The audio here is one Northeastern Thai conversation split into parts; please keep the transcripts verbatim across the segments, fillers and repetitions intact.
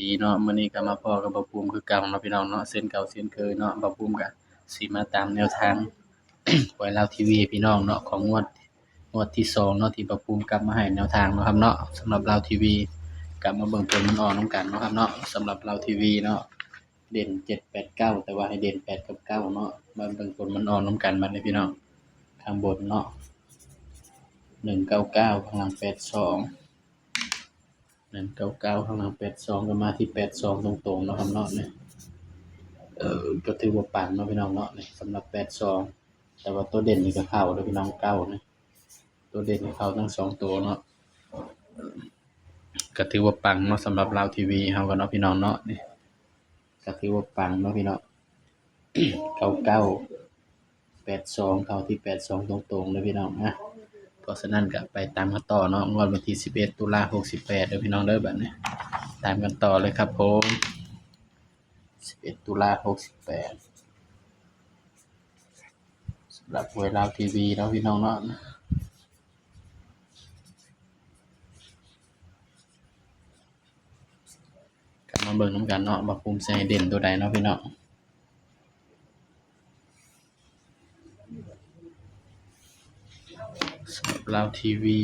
ดีเนาะ มื้อนี้ก็มาพ้อกับบ่าวภูมิคือเก่าเนาะพี่น้องเนาะ เช่นเก่าเช่นเคยเนาะ บ่าวภูมิก็สิมาตามแนวทาง หวยลาวทีวีพี่น้องเนาะ ของงวด งวดที่สองเนาะ ที่บ่าวภูมิกลับมาให้แนวทางเนาะครับเนาะ สำหรับลาวทีวี กลับมาเบิ่งผลมันออกนำกันเนาะครับเนาะ สำหรับลาวทีวีเนาะ เด่นเจ็ดแปดเก้า แต่ว่าให้เด่นแปดกับเก้าเนาะ มาเบิ่งผลมันออกนำกันบัดนี้พี่น้อง ข้างบนเนาะ หนึ่งเก้าเก้า ข้างล่างแปดสอง หนึ่งเก้าเก้า ข้างล่างแปดสอง ก็มาที่แปดสองตรงๆเนาะครับเนาะ นี่ เอ่อ ก็ถือว่าปังเนาะพี่น้องเนาะ นี่ สำหรับแปดสอง แต่ว่าตัวเด่นนี่ก็เข้าเด้อพี่น้อง เก้า นี่ ตัวเด่นเข้าทั้งสองตัวเนาะ ก็ถือว่าปังเนาะ สำหรับลาวทีวีเฮาก็เนาะพี่น้องเนาะ นี่ ก็ถือว่าปังเนาะพี่น้อง เก้าเก้า แปดสอง เข้าที่แปดสองตรงๆเลยพี่น้องนะ เพราะฉะนั้นก็ไปตามกันต่อเนาะ งวดวันที่สิบเอ็ดตุลาหกสิบแปดเด้อพี่น้องเด้อ บัดนี้ ตามกันต่อเลยครับผม สิบเอ็ดตุลาหกสิบแปด สำหรับหวยลาวทีวีเนาะพี่น้องเนาะ กลับมาเบิ่งนำกันเนาะ บ่าวภูมิสิให้เด่นตัวใดเนาะพี่น้อง สำหรับลาวทีวี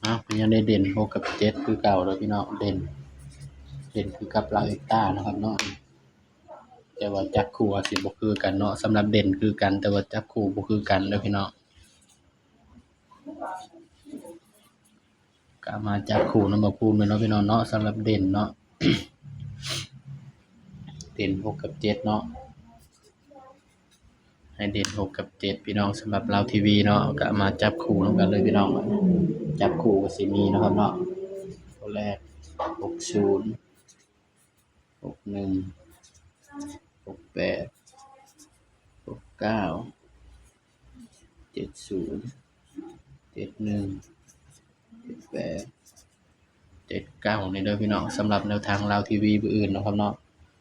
อ้าว ก็ยังได้เด่นหกกับเจ็ดคือเก่าเด้อพี่น้อง เด่น เด่นคือกับลาวเอ็กต้านะครับเนาะ แต่ว่าจับคู่อาจสิบ่คือกันเนาะ สำหรับเด่นคือกัน แต่ว่าจับคู่บ่คือกันเด้อพี่น้อง ก็มาจับคู่นำบ่าวภูมิเลยเนาะพี่น้องเนาะ สำหรับเด่นเนาะ เด่นหกกับเจ็ดเนาะ ให้เด่นหกกับเจ็ดพี่น้อง สำหรับลาวทีวีเนาะ ก็มาจับคู่นำกันเลยพี่น้อง จับคู่ก็สิมีเนาะครับเนาะ ตัวแรก หกศูนย์ หกหนึ่ง หกแปด หกเก้า เจ็ดศูนย์ เจ็ดหนึ่ง เจ็ดแปด เจ็ดเก้า นี่เด้อพี่น้อง สำหรับแนวทางลาวทีวีมื้ออื่นเนาะครับเนาะ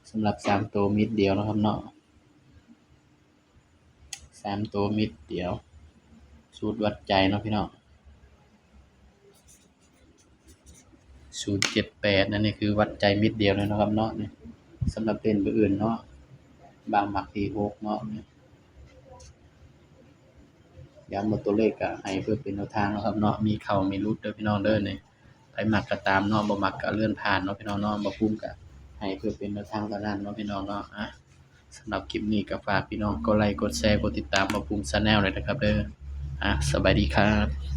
สำหรับสามตัวเม็ดเดียวเนาะครับเนาะ สามตัวเม็ดเดียว สูตรวัดใจเนาะพี่น้อง ศูนย์เจ็ดแปด นั่นนี่คือวัดใจเม็ดเดียวเลยเนาะครับเนาะ นี่ สำหรับเล่นมื้ออื่นเนาะ บ่าวมักที่หกเนาะ นี่ ย้ำว่าตัวเลขก็ให้เพื่อเป็นแนวทางเนาะครับเนาะ มีเข้ามีหลุดเด้อพี่น้องเด้อ นี่ ไผมักก็ตามเนาะ บ่มักก็เลื่อนผ่านเนาะพี่น้องเนาะ บ่าวภูมิก็ให้เพื่อเป็นแนวทางเท่านั้นเนาะพี่น้องเนาะ อ่ะ สำหรับคลิปนี้ก็ฝากพี่น้องกดไลค์ กดแชร์ กดติดตามบ่าวภูมิ Channel เลยนะครับเด้อ อ่ะ สบายดีครับ